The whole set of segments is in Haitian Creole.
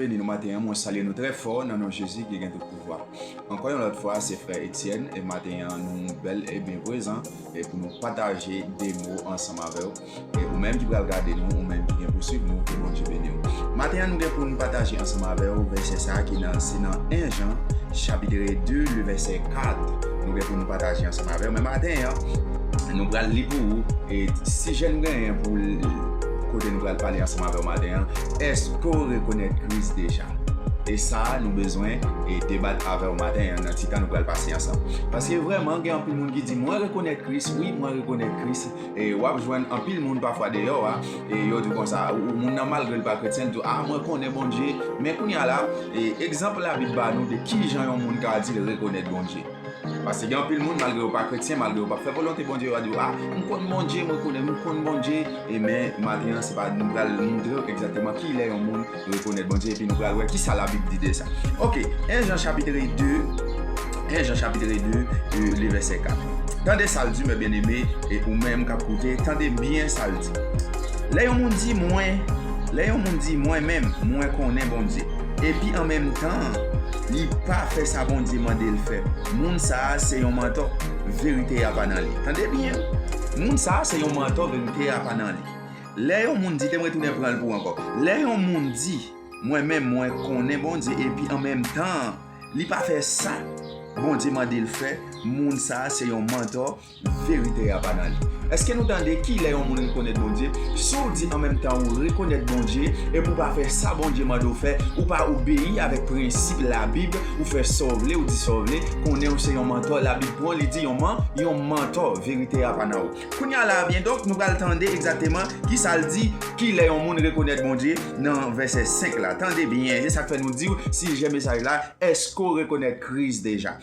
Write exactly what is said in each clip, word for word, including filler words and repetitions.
Beni nou maten an, mwen salye nou trè fò nan non Jezi ki gen tout pouvwa. Ankò yon lòt fwa, se frè Etienne, e maten an, nou bèl e byen prezan, e pou nou pataje de mo ansanm avè w. E ou menm ki pral gade nou, ou menm ki gen pou swiv nou, ke Bondye beni w. Maten an, nou gen pou nou pataje ansanm avè w vèsè sa a ki nan, se nan en Jan, chapitre de, le vèsè kat. Nou gen pou nou pataje ansanm avè w. Men maten an, nou pral li pou ou, e sijè nou genyen pou l, kote nou pral pale ansanm avè w maten an, èske w rekonèt Kris deja? E sa a, nou bezwen e debat avè w maten an nan ti tan nou pral pase ansanm. Paske vrèman, gen anpil moun ki di, "Mwen rekonèt Kris, wi, mwen rekonèt Kris." E w ap jwenn anpil moun pafwa deyò a, e yo di konsa, ou, ou moun nan malgre l pa kretyen, l di, "A, mwen konnen Bondye." Men kounye a la, e egzanp Labib ba nou de ki jan yon moun ka di l rekonèt Bondye. Paske gen anpil moun, malgre yo pa kretyen, malgre yo pa fè volonte Bondye, yo a di, "A, m konn Bondye, mwen konnen, m konn Bondye." E men, maten an, se pa, nou pral montre w egzakteman ki lè yon moun rekonèt Bondye, epi nou pral wè ki sa Labib di de sa. Ok, en Jan chapitre de, en Jan chapitre de, e, le vèsè kat. Tande sa l di, mè byeneme, e ou menm k ap koute, tande byen sa l di. Lè yon moun di, "Mwen," lè yon moun di, "Mwen menm, mwen konnen Bondye," epi an menm tan, li pa fè sa Bondye mande l fè, moun sa a se yon mantò, verite a pa nan li. Tande byen, moun sa a se yon mantò, verite a pa nan li. Lè yon moun di, te mwen tounen pran l pou ankò. Lè yon moun di, "Mwen menm, mwen konnen Bondye," epi an menm tan, li pa fè sa Bondye mande l fè, moun sa a se yon mantò, verite a pa nan li. Èske nou tande ki lè yon moun rekonèt Bondye? Si w di an menm tan ou rekonèt Bondye, epi w pa fè sa Bondye mande w fè, ou pa obeyi avèk prensip Labib, ou fè sa w vle, ou di sa w vle, konnen w se yon mantò, Labib pran w, li di yon man, yon mantò, verite a pa nan ou. Kounye a la, byen, donk, nou pral tande egzakteman ki sa l di, ki lè yon moun rekonèt Bondye nan vèsè senk la. Tande byen, se sa k fè nou di w, sijè mesaj la, èske w rekonèt Kris deja?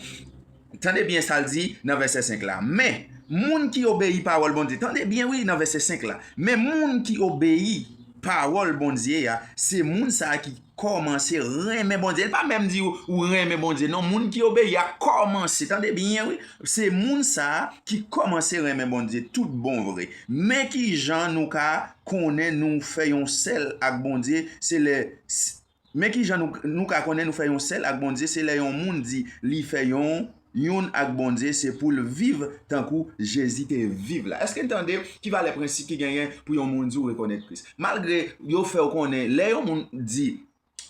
Tande byen sa l di nan vèsè senk la. Men, moun ki obeyi pawòl Bondye, tande byen wi nan vèsè senk la. Men moun ki obeyi pawòl Bondye a, se moun sa a ki kòmanse renmen Bondye. Li pa menm di ou, ou renmen Bondye. Non, moun ki obeyi a kòmanse, tande byen wi, se moun sa a ki kòmanse renmen Bondye tout bon vre. Men ki jan nou ka konnen nou fè yon sèl ak Bondye, se lè, men ki jan nou, nou ka konnen nou fè yon sèl ak Bondye, se lè yon moun di li fè yon, youn ak Bondye, se pou l viv tankou Jezi te viv la. Èske n tande ki valè prensip ki genyen pou yon moun di w rekonèt Kris? Malgre yo fè w konnen, lè yon moun di,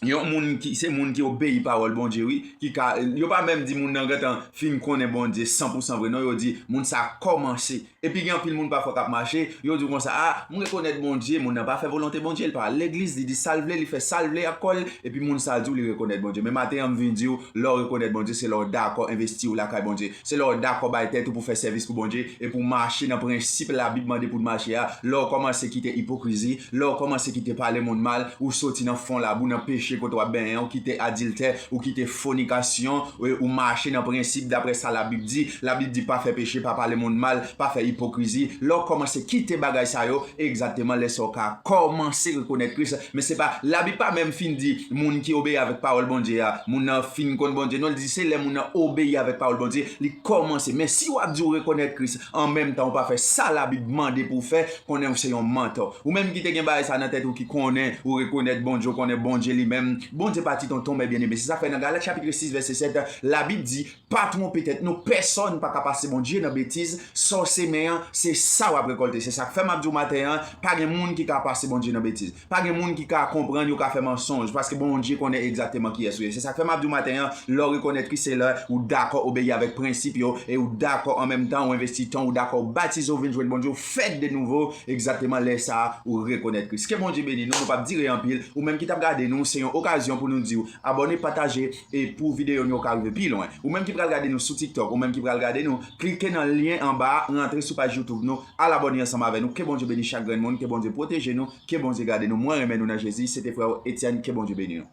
yon moun ki, se moun ki obeyi pawòl Bondye, wi, ki ka, yo pa menm di moun nan gentan fin konnen Bondye san pou san vre, non, yo di moun sa kòmanse. Epi gen anpil moun pafwa k ap mache, yo di w konsa, "A, m rekonèt Bondye," moun nan pa fè volonte Bondye, li pa al legliz, li di sa l vle, li fè sa l vle ak kò l, epi moun sa a di w li rekonèt Bondye. Men maten an, m vin di w, lè w rekonèt Bondye, se lè w dakò envesti w lakay Bondye. Se lè w dakò bay tèt ou pou fè sèvis pou Bondye, epi w mache nan prensip Labib mande pou w mache a, lè w kòmanse kite ipokrizi, lè w kòmanse kite pale moun mal, ou soti nan fon labou, nan peche kote w ap benyen, ou kite adiltè, ou kite fònikasyon, ou, ou mache nan prensip daprè sa Labib di. Labib di pa fè peche, pa pale moun mal, pa fè ipokrizi. Lè w kòmanse kite bagay sa yo, egzakteman lè sa w ka kòmanse rekonèt Kris. Men se pa, Labib pa menm fin di moun ki obeyi avèk pawòl Bondye a, moun nan fin konn Bondye. Non, li di se lè moun nan obeyi avèk pawòl Bondye, li kòmanse. Men si w ap di w rekonèt Kris, an menm tan ou pa fè sa Labib mande pou w fè, konnen w se yon mantò. Ou menm ki te gen bagay sa nan tèt ou ki konnen ou rekonèt Bondye, ou konnen Bondye li menm, Bondye pa ti tonton, men byeneme. Se sa k fè nan Galat chapitre sis vèsè sèt, Labib di, "Pa twonpe tèt nou, pèsòn pa ka pase Bondye nan betiz, sa w semen an, se sa w ap rekòlte." Se sa k fè m ap di w maten an, pa gen moun ki ka pase Bondye nan betiz. Pa gen moun ki ka konprann yo ka fè mansonj, paske Bondye konnen egzakteman kiyès ou ye. Se sa k fè m ap di w maten an, lè w rekonèt Kris se lè ou dakò obeyi avèk prensip yo, e ou dakò an menm tan ou envesti tan, ou dakò ou batize, ou vin jwenn Bondye, ou fèt de nouvo, egzakteman lè sa a ou rekonèt Kris. Ke Bondye beni nou, nou p ap dire anpil, ou menm ki t ap gade nou, se yon okazyon pou nou di w abòne, pataje, e pou videyo nou yo ka rive pi lwen. Ou menm ki pral gade nou sou TikTok, ou menm ki pral gade nou, klike nan lyen anba a, rantre sou paj YouTube nou, al abòne ansanm avè nou. Ke Bondye beni chak grenn moun, ke Bondye pwoteje nou, ke Bondye gade nou. Mwen renmen nou nan Jezi, se te frè w Etienne, ke Bondye beni nou.